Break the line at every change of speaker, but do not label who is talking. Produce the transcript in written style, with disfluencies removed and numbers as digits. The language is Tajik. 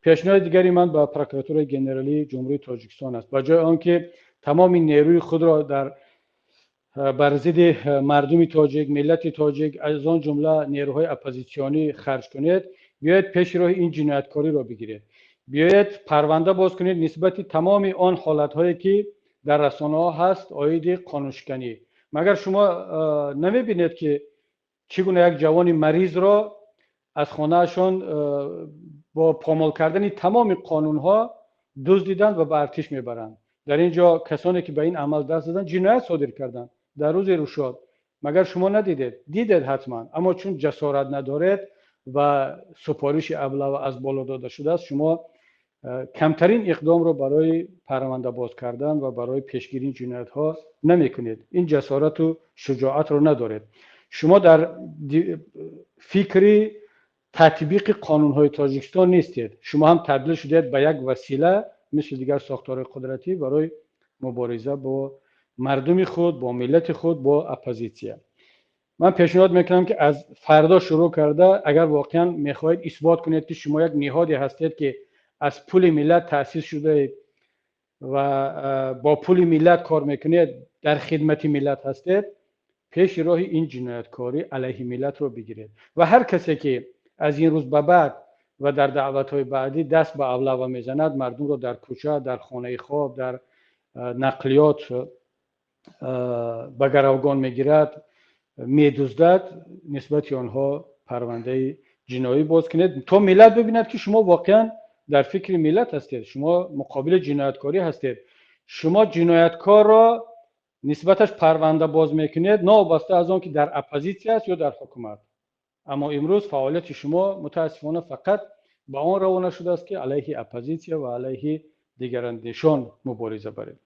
Пешниҳоди дигари ман ба Прокуратураи Генералии Ҷумҳурии Тоҷикистон аст: ба ҷои он ки тамоми нерӯи худро дар бар зидди мардуми тоҷик, миллати тоҷик, аз он ҷумла нерӯҳои оппозитсионӣ харҷ кунед, биёед пеши роҳи ин ҷинояткориро бигиред. Биёед парванда боз кунед нисбати тамоми он ҳолатҳое, ки дар расонаҳо ҳаст оиди қонуншиканӣ. Магар шумо намебинед, ки чӣ гуна як ҷавони маризро аз хонаашон бо помол кардани тамоми қонунҳо дуздиданд ва ба артиш мебаранд? Дар ин ҷо касоне, ки ба ин амал даст заданд, ҷиноят содир карданд дар рӯзи рӯшод. Магар шумо надидед? Дидед ҳатман, аммо чун ҷасорат надоред ва супориши облава аз боло дода шудааст, шумо камтарин иқдомро барои парванда боз кардан ва барои пешгирии ҷиноятҳо намекунед. Ин ҷасорату шуҷоатро надоред. Шумо дар фикри татбиқи қонунҳои Тоҷикистон нестед. Шумо ҳам табдил шудаед ба як васила, мисли дигар сохторҳои қудратӣ, барои мубориза бо мардуми худ, бо миллати худ, бо оппозитсия. Ман пешниҳод мекунам, ки аз фардо шурӯъ карда, агар воқеан мехоҳед исбот кунед, ки шумо як ниҳоде ҳастед, ки аз пули миллат таъсис шудаед ва бо пули миллат кор мекунед, дар хидмати миллат ҳастед, пеши роҳи ин ҷинояткорӣ алайҳи миллатро бигиред ва ҳар касе, ки аз ин рӯз ба баъд ва дар даъватҳои баъдӣ даст ба облава мезанад, мардумро дар кӯча, дар хонаи хоб, дар нақлиёт ба гаравгон мегирад, медуздад, нисбати онҳо парвандаи ҷиноӣ боз кунед, то миллат бибинад, ки шумо воқеан дар фикри миллат ҳастед, шумо муқобили ҷинояткорӣ ҳастед. Шумо ҷинояткорро нисбаташ парванда боз мекунед, новобаста аз он ки дар оппозитсия аст ё дар ҳукумат. Аммо имрӯз фаъолияти шумо, мутаассифона, фақат ба он равона шудааст, ки алайҳи оппозитсия ва алайҳи дигарандешон мубориза баред.